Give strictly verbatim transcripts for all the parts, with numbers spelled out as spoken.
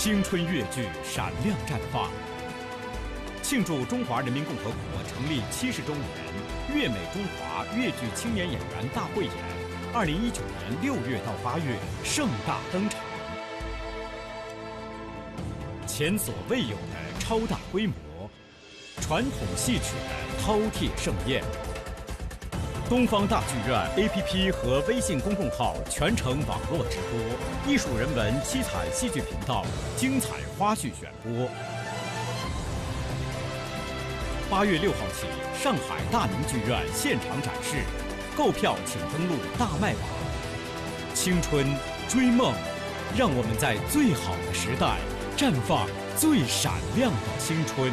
青春越剧闪亮绽放。庆祝中华人民共和国成立七十周年，越美中华越剧青年演员大汇演，二零一九年六月到八月盛大登场。前所未有的超大规模，传统戏曲的饕餮盛宴。东方大剧院 A P P 和微信公众号全程网络直播，艺术人文七彩戏剧频道精彩花絮选播。八月六号起，上海大宁剧院现场展示，购票请登录大麦网。青春追梦，让我们在最好的时代绽放最闪亮的青春。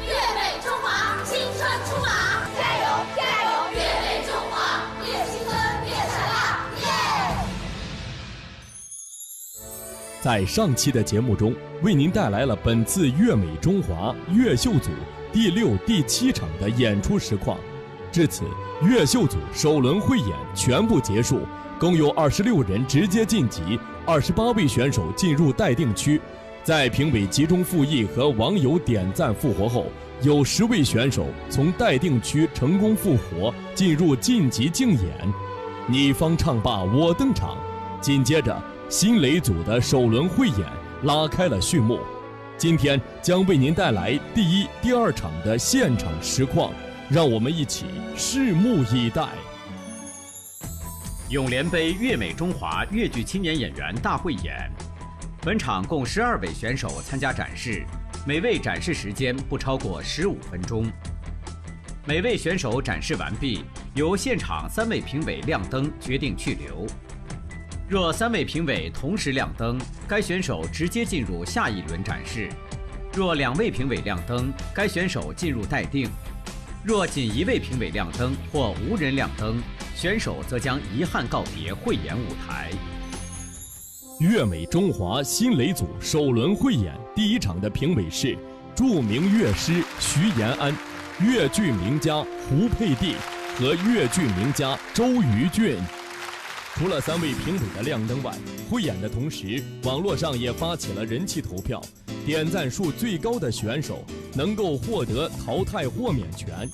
越美中华，青春出马，加油加油！越美中华，越青春越闪亮，耶！在上期的节目中，为您带来了本次越美中华越秀组第六、第七场的演出实况。至此，越秀组首轮汇演全部结束，共有二十六人直接晋级，二十八位选手进入待定区。在评委集中复议和网友点赞复活后，有十位选手从待定区成功复活，进入晋级竞演。你方唱罢我登场。紧接着，新蕾组的首轮汇演拉开了序幕。今天将为您带来第一、第二场的现场实况，让我们一起拭目以待。永联杯越美中华越剧青年演员大汇演，本场共十二位选手参加展示，每位展示时间不超过十五分钟。每位选手展示完毕，由现场三位评委亮灯决定去留。若三位评委同时亮灯，该选手直接进入下一轮展示。若两位评委亮灯，该选手进入待定。若仅一位评委亮灯或无人亮灯，选手则将遗憾告别汇演舞台。越美中华新蕾组首轮汇演第一场的评委是著名越师徐延安、越剧名家胡佩蒂和越剧名家周瑜俊。除了三位评委的亮灯外，汇演的同时，网络上也发起了人气投票，点赞数最高的选手能够获得淘汰豁免权。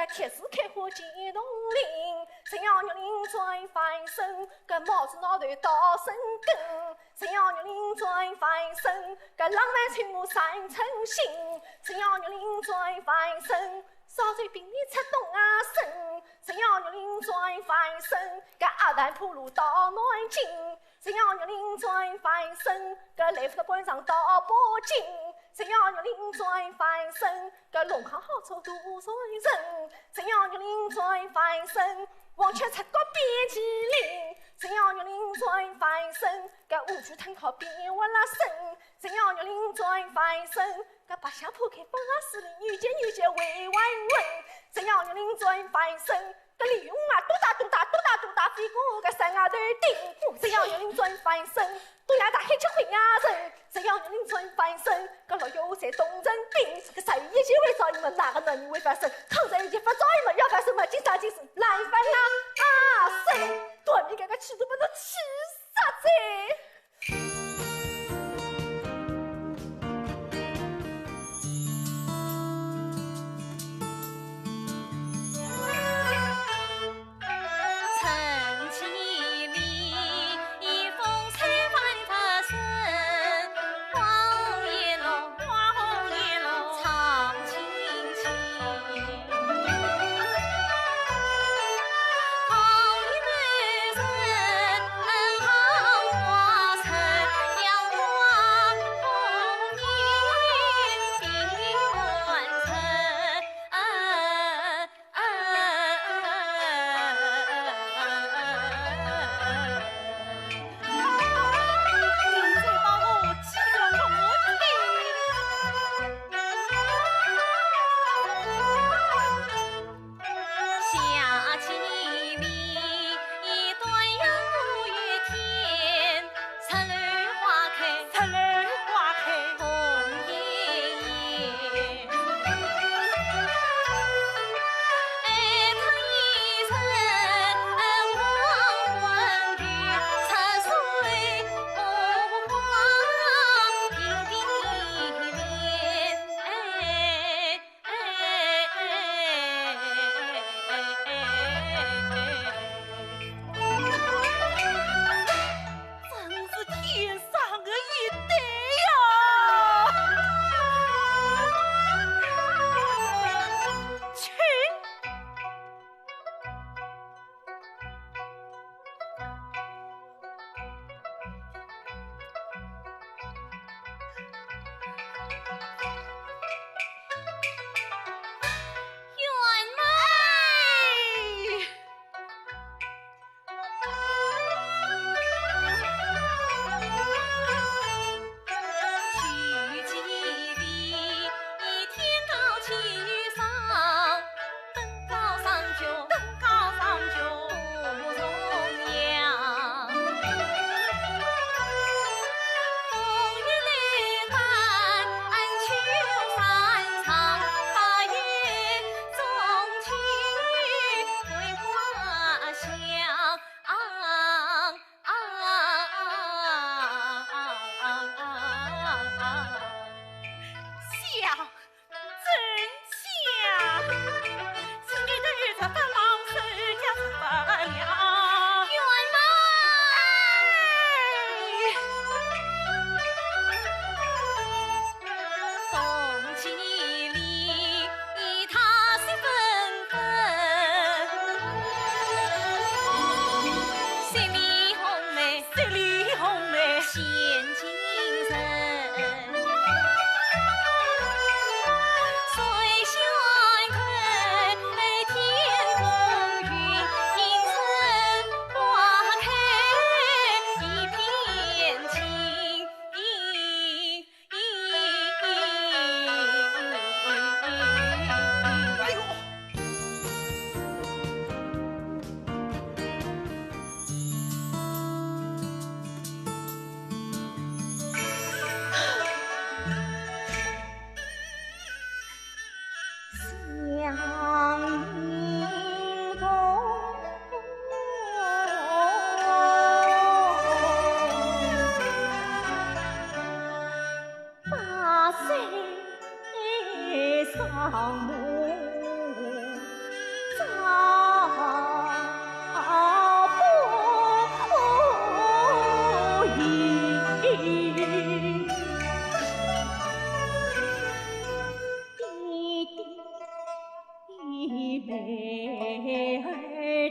铁树开花见铜铃，只要玉林转翻身，搿帽子拿头到深更。只要玉林转翻身，搿浪漫青梅三寸心。只要玉林转翻身，烧酒并你出东啊身。只要玉林转翻身，搿阿兰铺路到南京。只要玉林转翻身，搿来福个官场到北京。只要玉林转翻身，搿龙康好处大传承。只要玉林转翻身，黄雀出谷遍麒麟。只要玉林转翻身，搿五谷吞烤变活了参。只要玉林转翻身，搿白相铺开八十里，女杰女杰为万文。只要玉林转翻身，搿李云啊，嘟哒嘟哒嘟哒嘟哒，飞过个山外头顶。只要玉林转翻身，多呀大黑吃灰呀人。只要玉林转翻身，搿六月五山东征兵，搿十一月为啥你们哪个男人会翻身？抗战一发早你们要翻身嘛，今朝今日来翻啦啊身，短命搿个气都把侬气煞哉。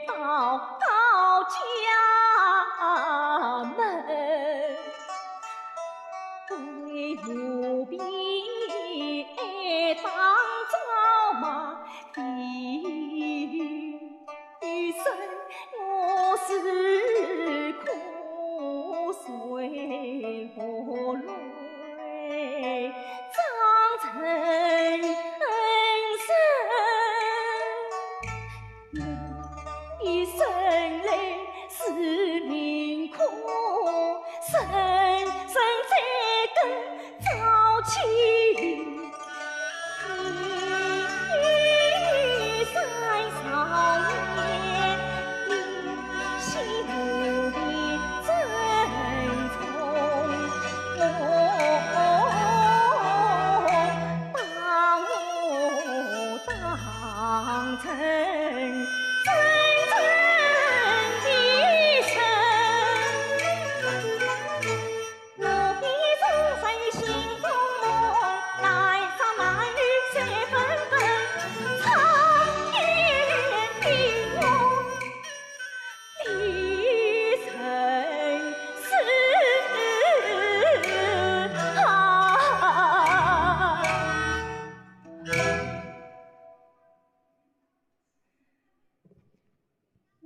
到高家门，对路边打招骂的声，我是苦水和泪。 张成生，你一生来是命苦，人生这个早起。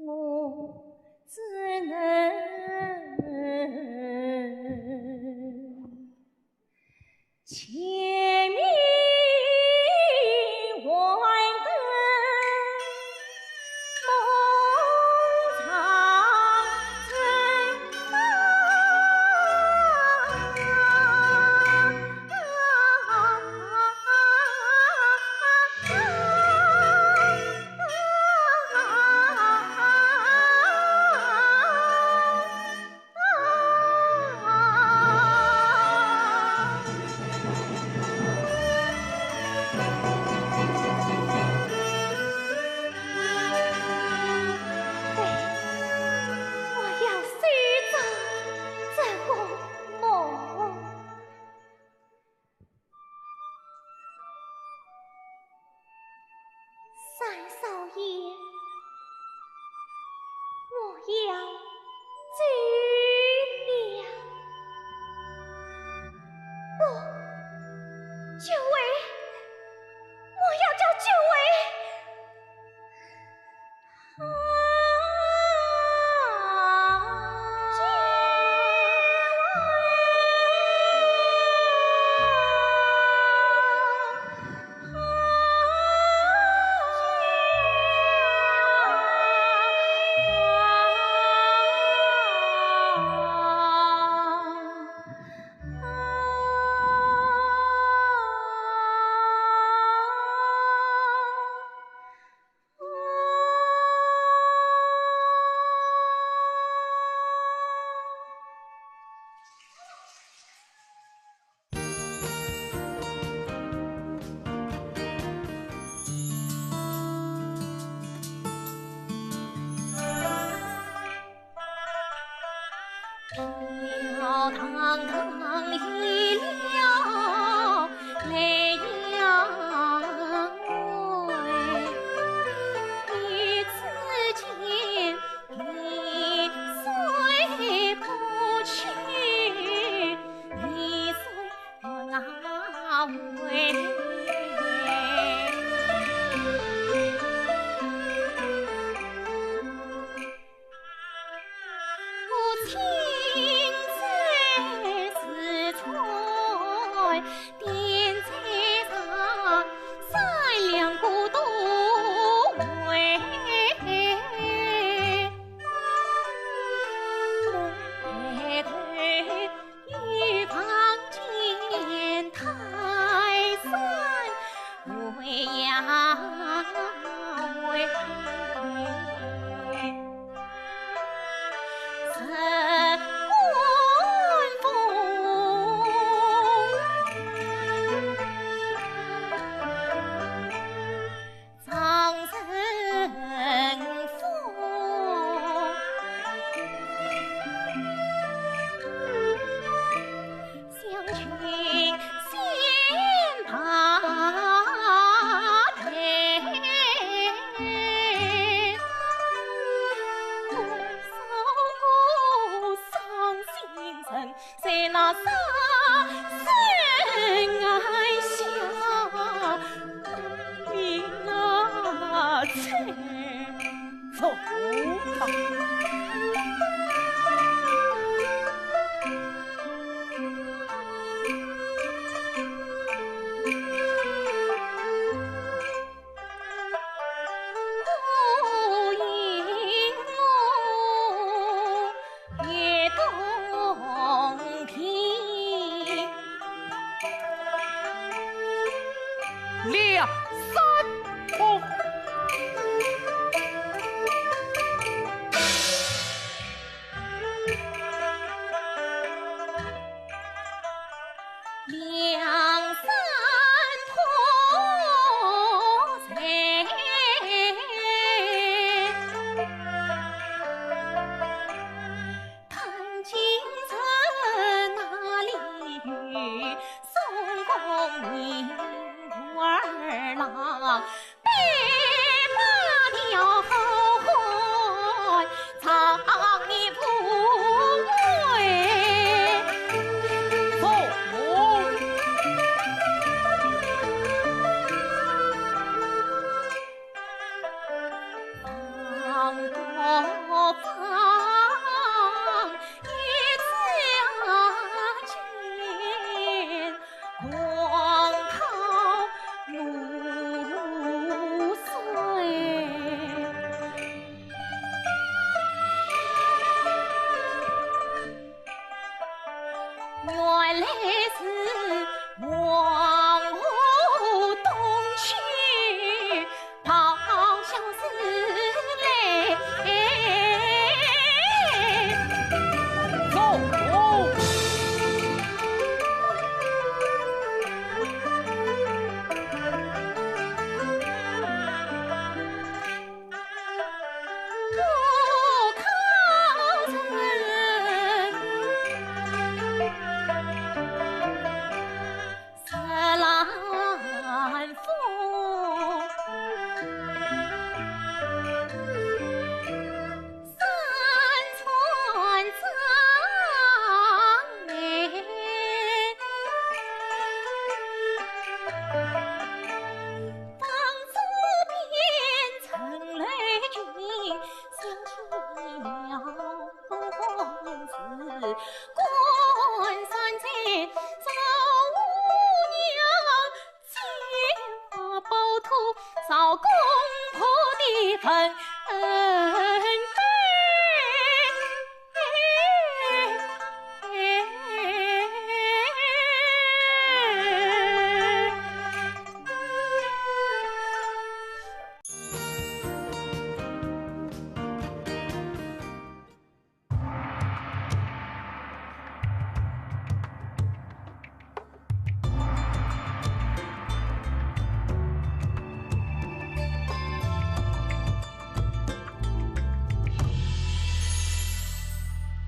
我只能前面还等梦长城。对，我要收着这个梦。 三少爷，我要走了。不，救我！我要叫救我！走吧。两三步。两三步。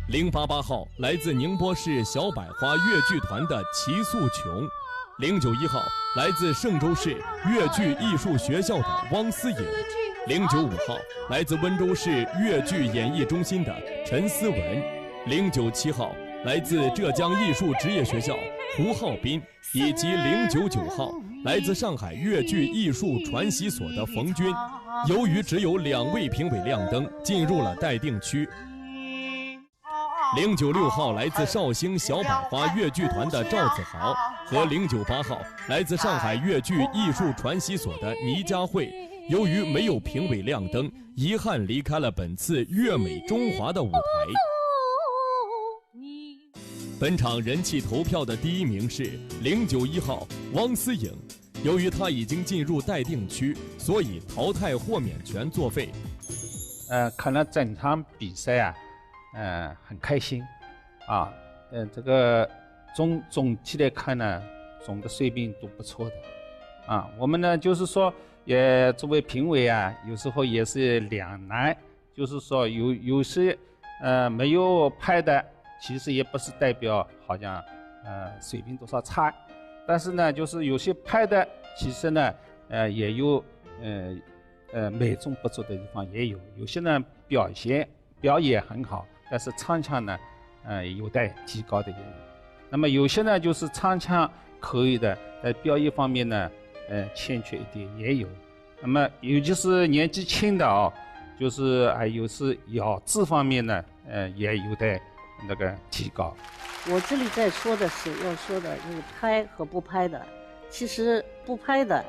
零八八号，来自宁波市小百花越剧团的齐素琼。 零九一号，来自嵊州市越剧艺术学校的汪思颖。零九五号，来自温州市越剧演艺中心的陈思文。零九七号，来自浙江艺术职业学校胡浩斌，以及零九九号，来自上海越剧艺术传习所的冯军。由于只有两位评委亮灯，进入了待定区。 零九六号，来自绍兴小百花越剧团的赵子豪和零九八号，来自上海越剧艺术传习所的倪佳慧，由于没有评委亮灯，遗憾离开了本次越美中华的舞台。本场人气投票的第一名是零九一号汪思颖，由于她已经进入待定区，所以淘汰豁免权作废。呃，看了整场比赛啊，呃，很开心。 啊，呃，这个总总体来看呢，总的水平都不错的。啊，我们呢就是说，也作为评委啊，有时候也是两难，就是说有有些呃没有派的，其实也不是代表好像呃水平多少差，但是呢，就是有些派的，其实呢，呃也有呃呃美中不足的地方也有，有些呢表现 表演很好，但是唱腔呢，呃，有待提高的也有。那么有些呢，就是唱腔可以的，在表演方面呢，呃，欠缺一点也有。那么尤其是年纪轻的哦，就是还有是咬字方面呢，呃，也有待那个提高。我这里在说的是，要说的就是拍和不拍的。其实不拍的，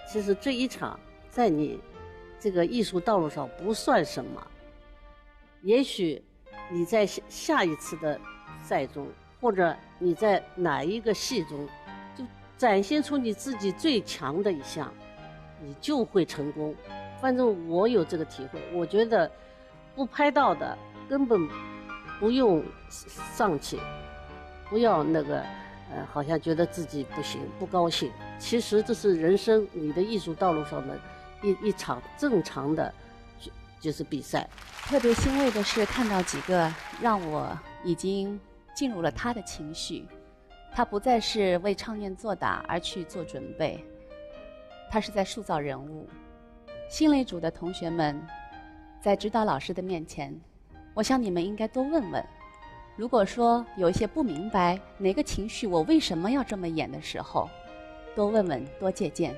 其实这一场在你这个艺术道路上不算什么。也许你在下下一次的赛中，或者你在哪一个戏中，就展现出你自己最强的一项，你就会成功。反正我有这个体会，我觉得不拍到的根本不用上去，不要那个呃，好像觉得自己不行、不高兴。其实这是人生，你的艺术道路上的一一场正常的，就就是比赛。特别欣慰的是，看到几个让我已经进入了他的情绪，他不再是为唱念做打而去做准备，他是在塑造人物。新擂组的同学们，在指导老师的面前，我想你们应该多问问。如果说有一些不明白哪个情绪我为什么要这么演的时候，多问问，多借鉴。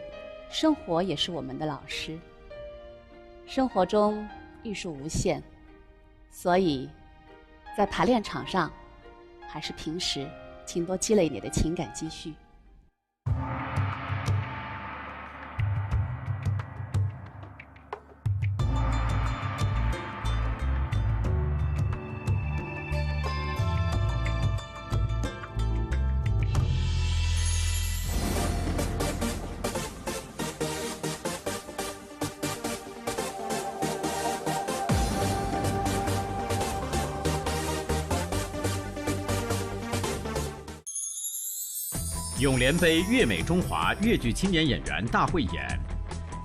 生活也是我们的老师，生活中艺术无限，所以在排练场上，还是平时，请多积累你的情感积蓄。永联杯粤美中华越剧青年演员大汇演，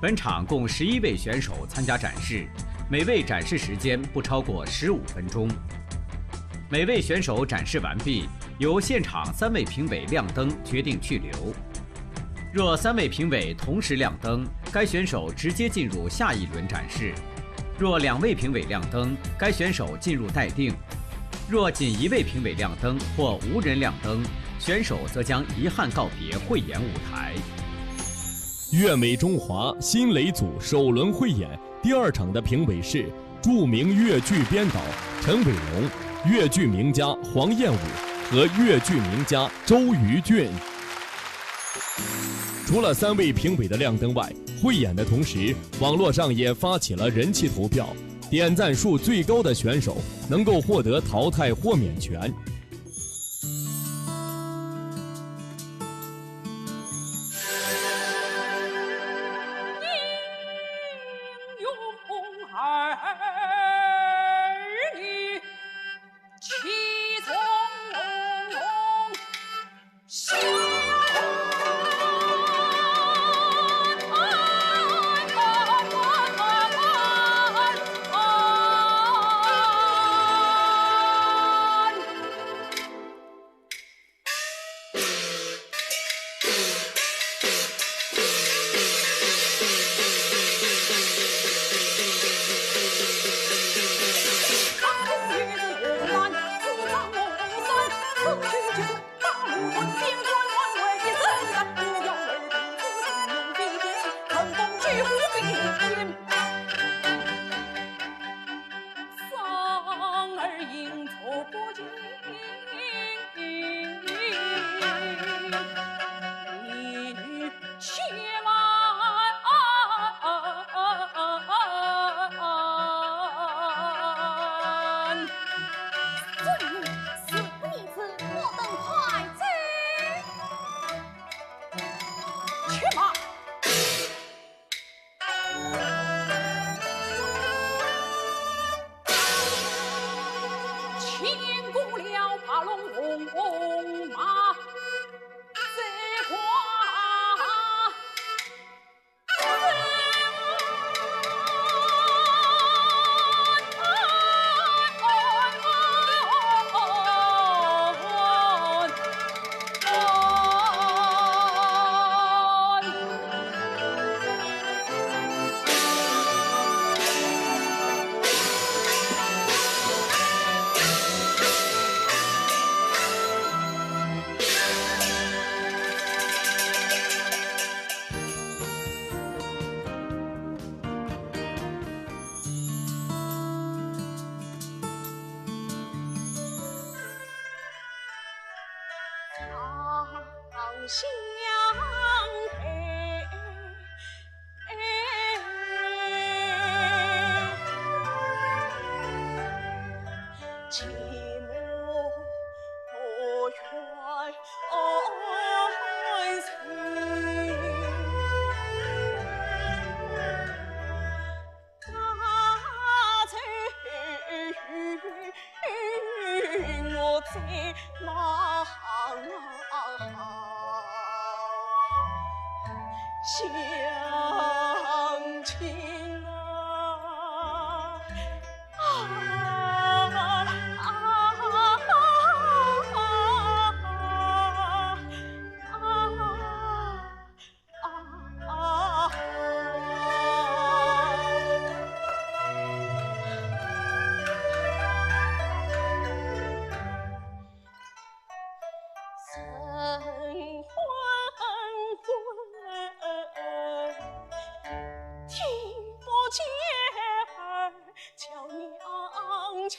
本场共十一位选手参加展示，每位展示时间不超过十五分钟。每位选手展示完毕，由现场三位评委亮灯决定去留。若三位评委同时亮灯，该选手直接进入下一轮展示。若两位评委亮灯，该选手进入待定。若仅一位评委亮灯或无人亮灯，选手则将遗憾告别汇演舞台。粤美中华新擂组首轮汇演第二场的评委是著名越剧编导陈伟龙、越剧名家黄燕舞和越剧名家周瑜俊。除了三位评委的亮灯外，汇演的同时，网络上也发起了人气投票。点赞数最高的选手能够获得淘汰豁免权。相陪。寂寞不愿安睡。 我在望乡亲啊，啊，啊，啊，啊。 啊，啊，啊。人昏昏，听不见儿叫娘亲。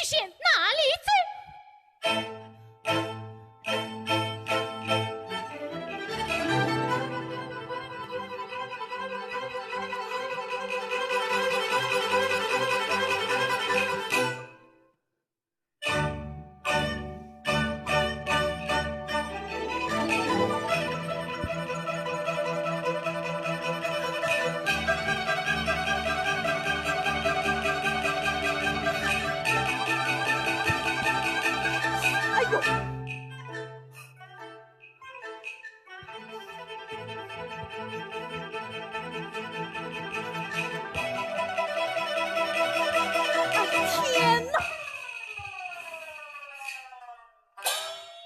向哪里走？哎呦！ 哎呀，天哪！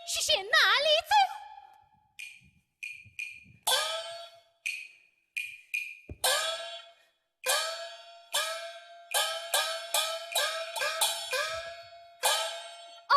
是向哪里走？哎。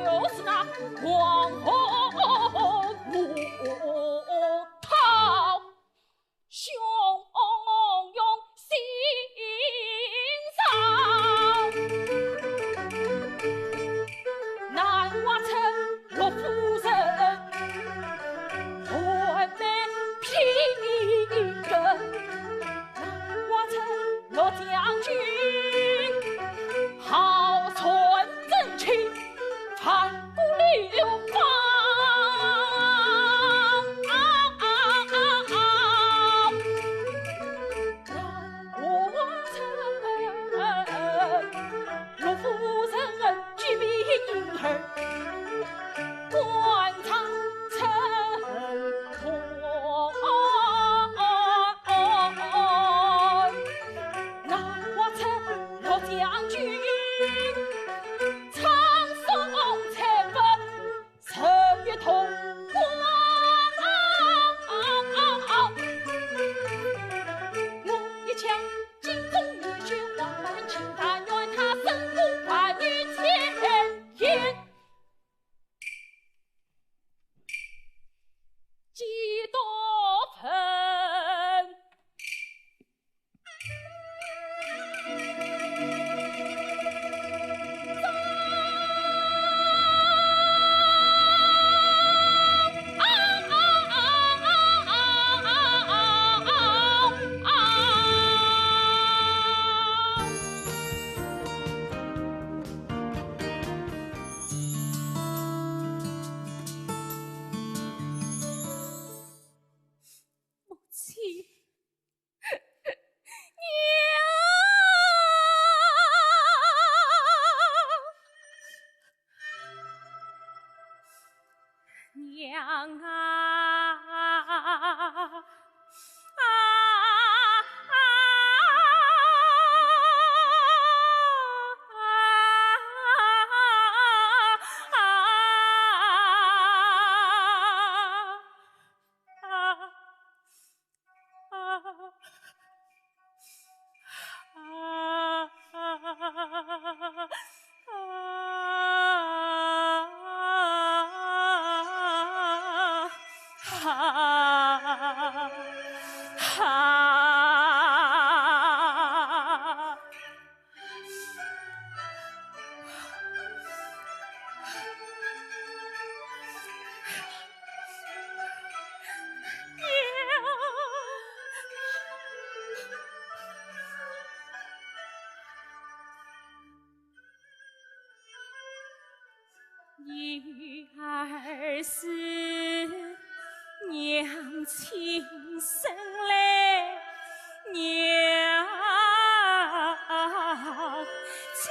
就是那王后。娘亲生来娘亲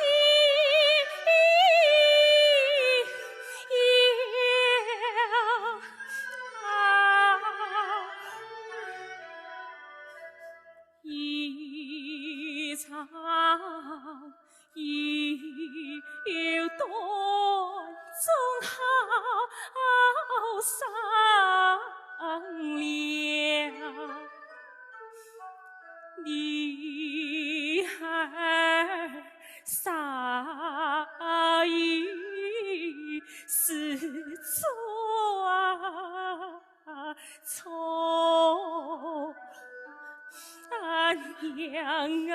呀，一场 有段总好商量，女儿少有失足啊。 错啊，娘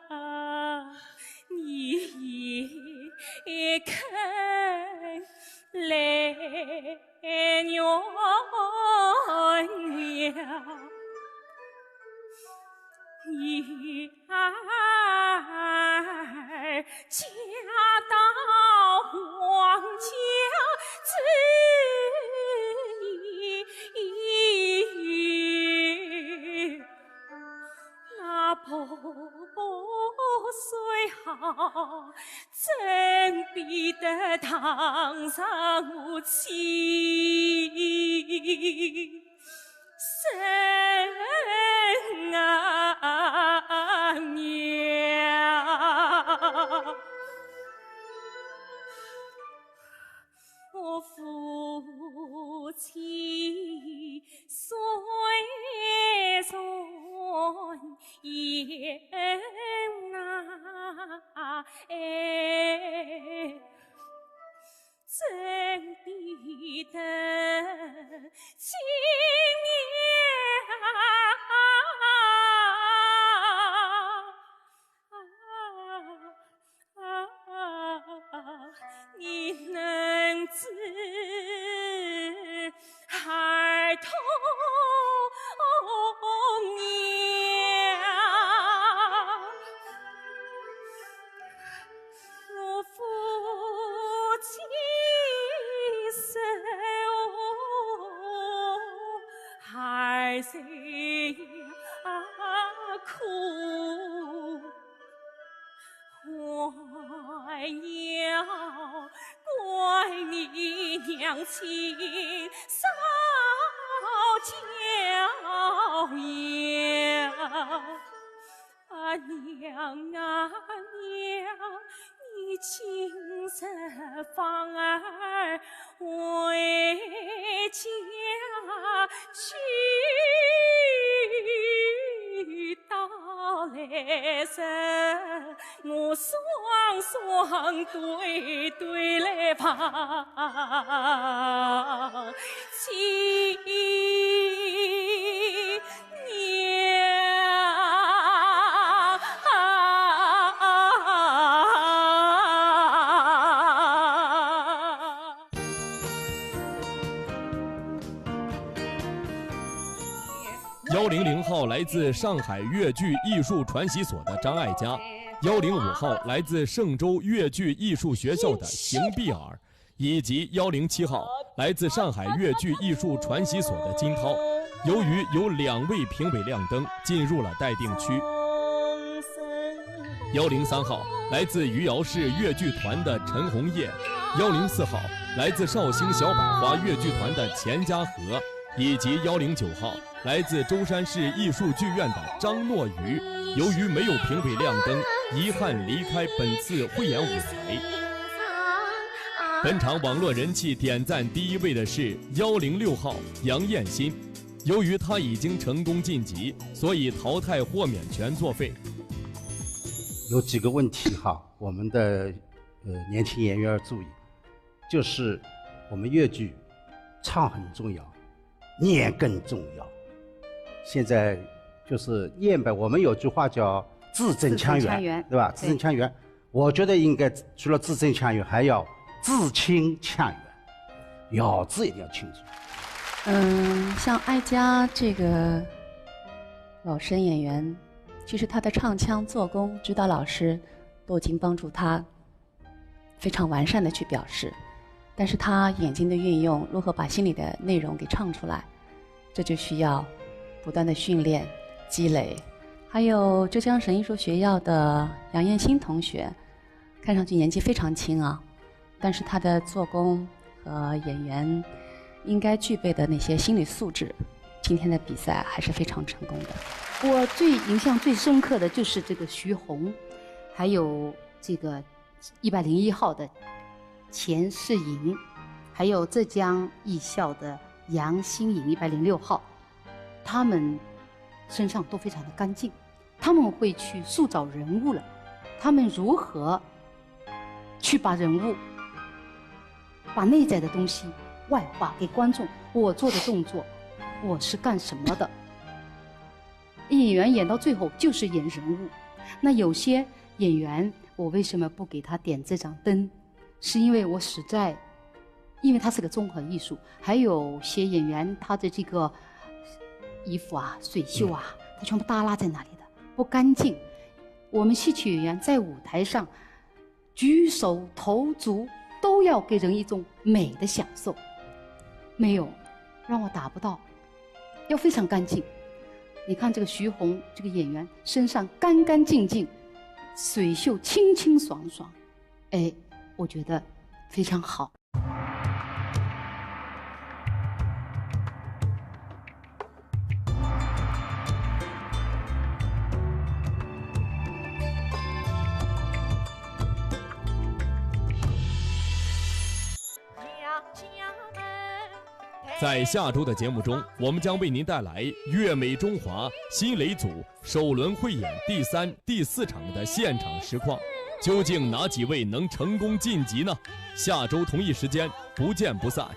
啊，你也肯来原谅。 女儿嫁到王家之后，那婆婆虽好，怎比得堂上无妻 生啊娘。我夫妻虽然冤啊，哎， 怎比得亲娘？你能知儿童娘？ 我夫妻守儿谁呀苦，还要怪你娘亲少教养。 啊，娘啊娘，你今日方儿回家去，到来日我双双对对来望。 幺零零号来自上海越剧艺术传习所的张艾嘉，幺零五号来自嵊州越剧艺术学校的邢碧尔， 以及幺零七号来自上海越剧艺术传习所的金涛。由于有两位评委亮灯，进入了待定区。幺零三号来自余姚市越剧团的陈红叶，幺零四号来自绍兴小百花越剧团的钱嘉禾，以及幺零九号 来自舟山市艺术剧院的张诺瑜，由于没有评委亮灯，遗憾离开本次汇演舞台。本场网络人气点赞第一位的是幺零六号杨艳新，由于她已经成功晋级，所以淘汰豁免权作废。有几个问题哈，我们的呃年轻演员要注意，就是我们越剧唱很重要， 念更重要。现在就是念呗，我们有句话叫字正腔圆，字正腔圆对吧？字正腔圆，我觉得应该除了字正腔圆，还要字清腔圆，咬字一定要清楚。嗯，像艾嘉这个老生演员，其实他的唱腔、做功、指导老师都已经帮助他非常完善的去表示，但是他眼睛的运用，如何把心里的内容给唱出来，这就需要不断的训练、积累。还有浙江省艺术学院的杨艳星同学，看上去年纪非常轻啊，但是他的做工和演员应该具备的那些心理素质，今天的比赛还是非常成功的。我最印象最深刻的就是这个徐宏，还有这个一百零一号的钱世莹，还有浙江艺校的杨新颖一百零六号，他们身上都非常的干净，他们会去塑造人物了，他们如何去把人物、把内在的东西外化给观众？我做的动作，我是干什么的？演员演到最后就是演人物，那有些演员，我为什么不给他点这盏灯？是因为我实在，因为它是个综合艺术，还有些演员他的这个衣服啊、水袖啊，他全部耷拉在那里的，不干净。我们戏曲演员在舞台上举手投足都要给人一种美的享受，没有，让我达不到，要非常干净。你看这个徐宏这个演员身上干干净净，水袖清清爽爽，哎，我觉得非常好。在下周的节目中，我们将为您带来《月美中华》新雷组首轮汇演第三、第四场的现场实况。究竟哪几位能成功晋级呢？下周同一时间不见不散。